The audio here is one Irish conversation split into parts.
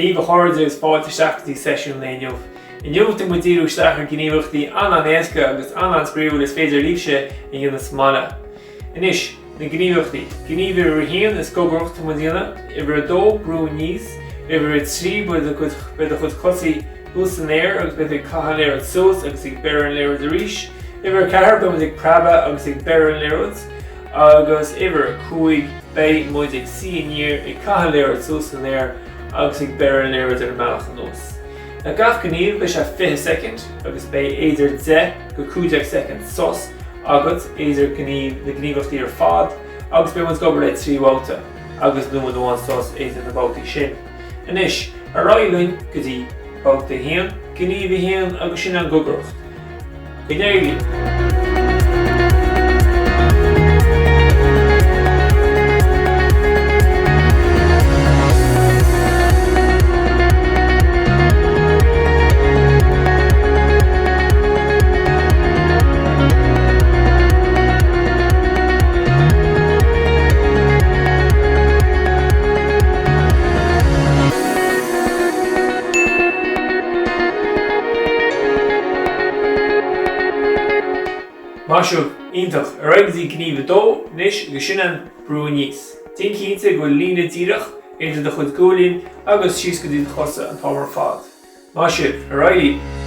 Dia daoibh a chairde agus fáilte isteach go dtí seisiún lae inniu. Inniu tá muid ag díriú isteach ar gníomhaíochtaí an-an-éasca agus an-an-spraíúil is féidir libhse a dhéanamh sa mbaile. Anois, na gníomhaíochtaí. Gníomh uimhir a haon, is gogaireacht atá muid a dhéanamh. Uimhir a dó, brú aníos. Uimhir a trí, beidh do chuid beidh do chuid cosaí thuas san aer agus beidh tú ag caitheamh an liathróid suas agus ag beir an liathróid arís. Uimhir a ceathair, beidh muid ag preabadh agus ag beir an liathróid. Agus uimhir a cúig, beidh muid ag suí aniar, ag caitheamh an liathróid suas san aer agus ag beir an liathróid ar an mbealach anuas. Now gach gníomh beidh sé 20 soicind agus beidh idir 10 go 15 soicind sos agat idir gníomh, na gníomhaíochtaí ar fad agus beidh muid ag obair le 3 bhabhta agus nóiméad amháin sos idir na babhtaí sin. Anois, ar aghaidh linn go dtí babhta 1, gníomh 1 agus sin an gogaireacht. Go n-éirí libh! Maith sibh, iontach! Ar aghaidh go dtí gníomh 2 anois agus sin an brú aníos. Déan cinnte go bhfuil líne díreach idir do chuid gualainn agus síos go dtí do chosa an t-am ar fad. Maith sibh, ar aghaidh libh!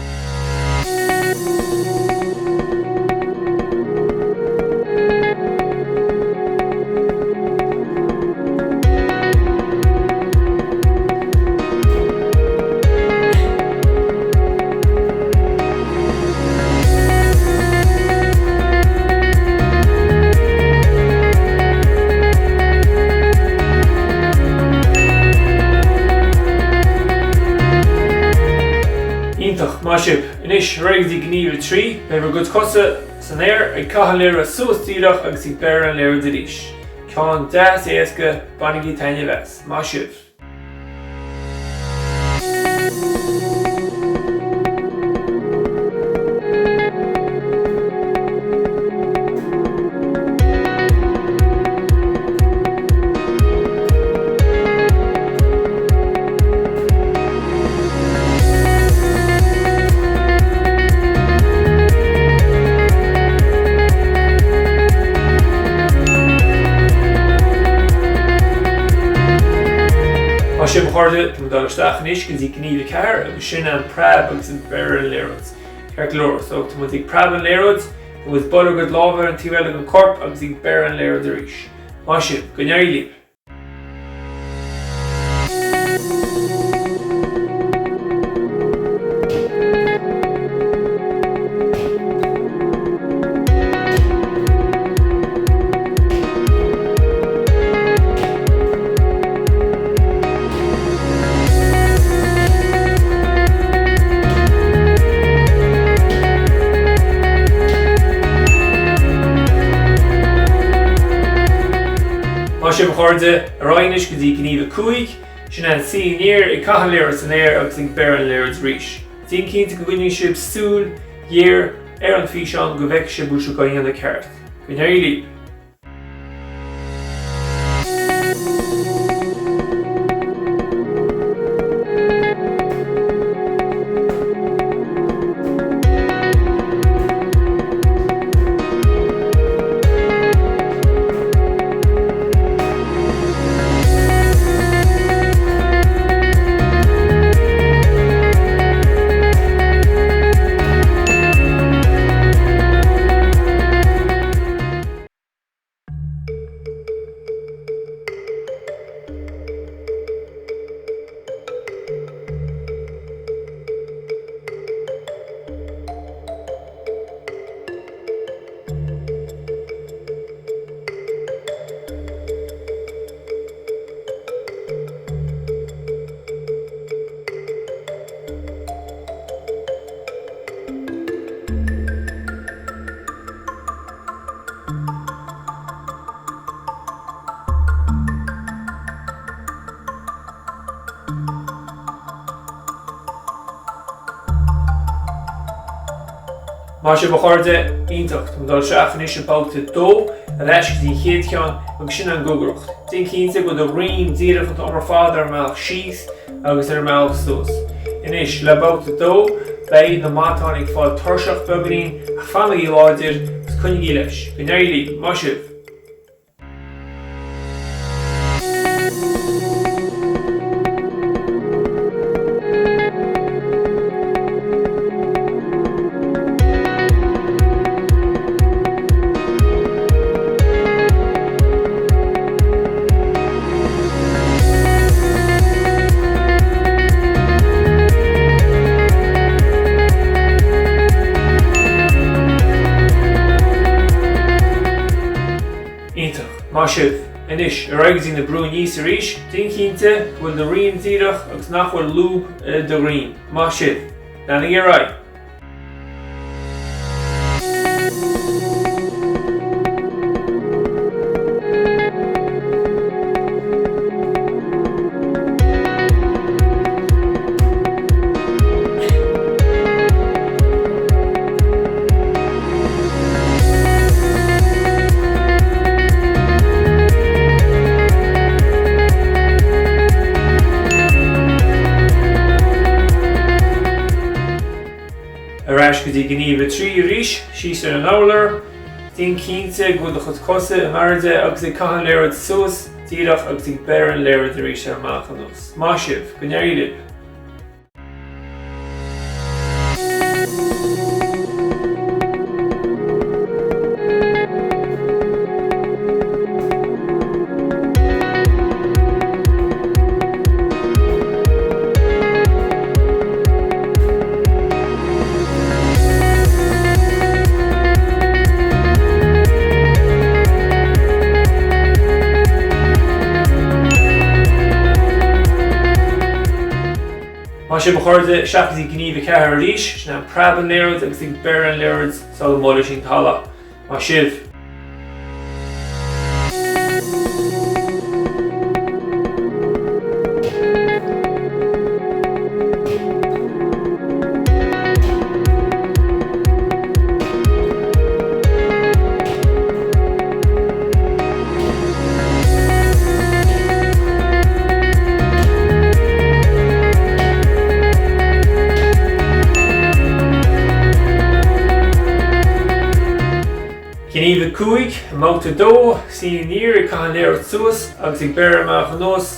Iontach, maith sibh. Anois, ar aghaidh go dtí gníomh 3, beidh bhur gcuid cosa san aer, ag caitheamh an liathróid suas díreach agus ag beir an liathróid arís. Ceann deas éasca, bainigí taitneamh as. Maith sibh. Maith sibh a chairde, tá muid ag dul isteach anois go dtí gníomh 4 agus sin an preab agus an beir an liathróid. Ceart go leor, so tá muid ag preab an liathróid, tá muid ag bualadh ár gcuid lámha ar an taobh eile den corp agus ag beir an liathróid arís. Maith sibh, go n-éirí libh! Maith sibh a chairde, ar aghaidh anois go dtí gníomh 5, sin an suí aniar ag caitheamh an liathróid san aer agus ag beir an liathróid arís. Déan cinnte go gcoinníonn sibh súil ghéar ar an físeán go bhfeicfidh sibh bhfuil sibh á dhéanamh ceart. Go n-éirí libh! Maith sibh a chairde, iontach. Tá muid ag dul isteach anois i babhta 2, ar ais go dtí an chéad cheann agus sin an gogaireacht. Déan cinnte go bhfuil do dhroim díreach an t-am ar fad ar an mbealach síos. agus ar an mbealach suas. Anois, le babhta 2, beidh na matáin ag fáil tuirseach beagáinín, ach fanaigí láidir agus coinnigí leis. Go n-éirí libh! Maith sibh! Iontach. Maith sibh. Anois, ar aghaidh go dtí na brú aníos arís. Déan cinnte go bhfuil do dhroim díreach agus nach bhfuil lúb i do dhroim. Maith sibh. Leanaigí ar aghaidh. Ar ais go dtí gníomh 3 arís, síos ar an urlár. Déan cinnte go bhfuil do chuid cosa in airde agus ag caitheamh an liathróid suas díreach agus ag beir an liathróid arís ar an mbealach anuas. Maith sibh! Go n-éirí libh! Maith sibh a chairde, isteach go dtí gníomh 4 arís, sin é ag preab an liathróid agus ag beir an liathróid sula mbuaileann sí an talamh. Maith sibh! Gníomh 5, i mbabhta 2, suí aniar ag caitheamh an liathróid suas agus ag beir ar an mbealach anuas.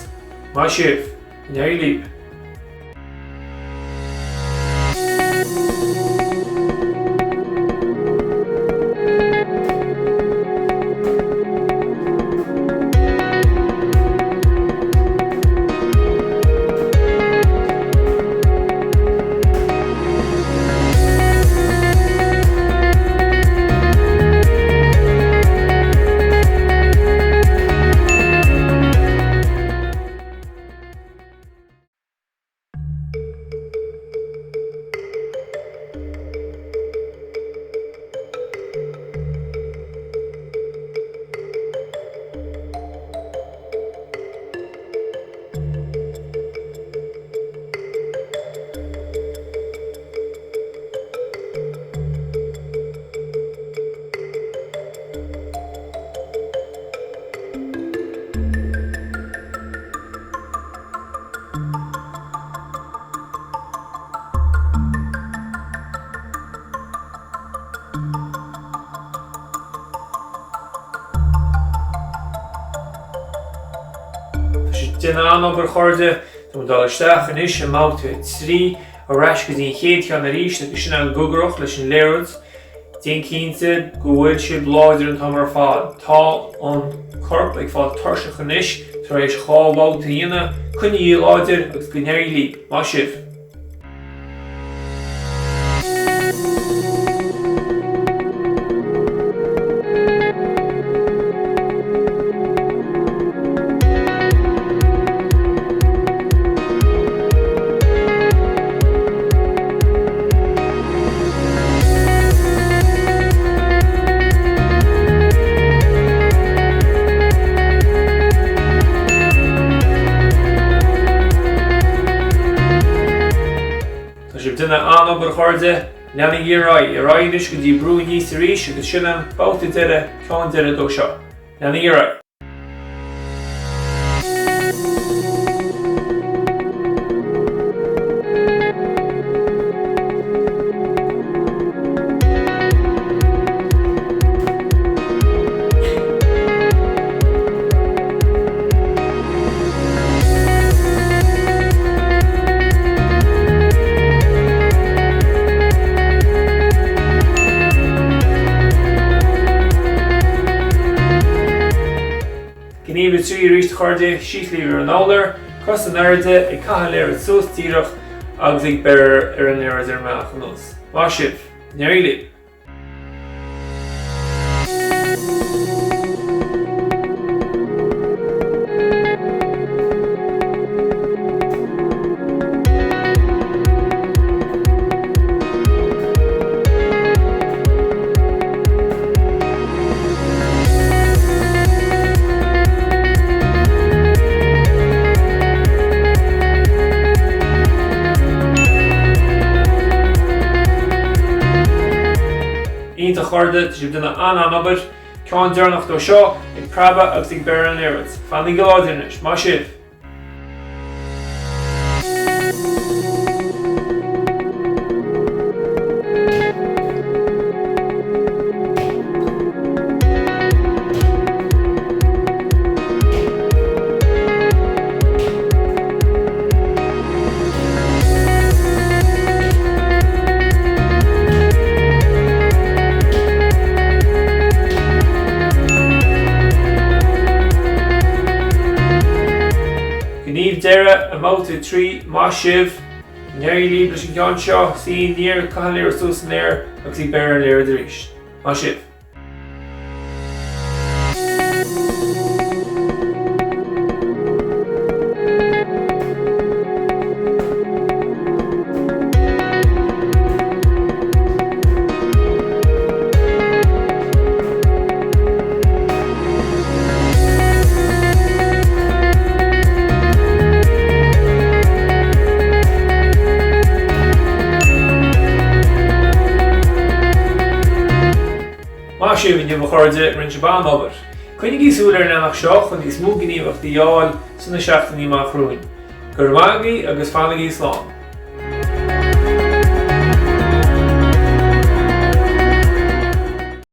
Maith sibh! Go n-éirí libh! Tá sibh ag déanamh an-obair a chairde, tá muid ag dul isteach anois i mbabhta 3, ar ais go dtí an chéad cheann arís agus sin an gogaireacht leis an liathróid. Déan cinnte go bhfuil sibh láidir an t-am ar fad. Tá an corp ag fáil tuirseach anois tar éis 2 bhabhta a dhéanamh. Coinnigí láidir agus go n-éirí libh. Maith sibh! Tá sibh ag déanamh an-obair a chairde, leanaigí ar aghaidh, ar aghaidh anois go dtí brú aníos arís agus sin an babhta deiridh, ceann deiridh dó seo. Leanaigí ar aghaidh. Gníomh 3 arís a chairde, síos libh ar an urlár, cos in airde, ag caitheamh an liathróid suas díreach agus ag beir ar an liathróid ar an mbealach anuas. Maith sibh! Go n-éirí libh! Iontach a chairde, tá sibh ag déanamh an-an-obair. Ceann deireanach dó seo, ag preabadh agus ag beir ar an liathróid. Fanaigí láidir anois. Maith sibh! Gníomh deiridh i mbabhta 3, maith sibh! Go n-éirí libh leis an gceann seo, suí aniar, caith an liathróid suas san aer agus ag beir ar an liathróid arís. Maith sibh! Maith sibh inniu a chairde, rinne sibh an-obair. Coinnigí súil ar an leathanach seo chun níos mó gníomhaíochtaí a fháil sna seachtainí amach romhainn. Go raibh maith agaibh agus fanaigí slán.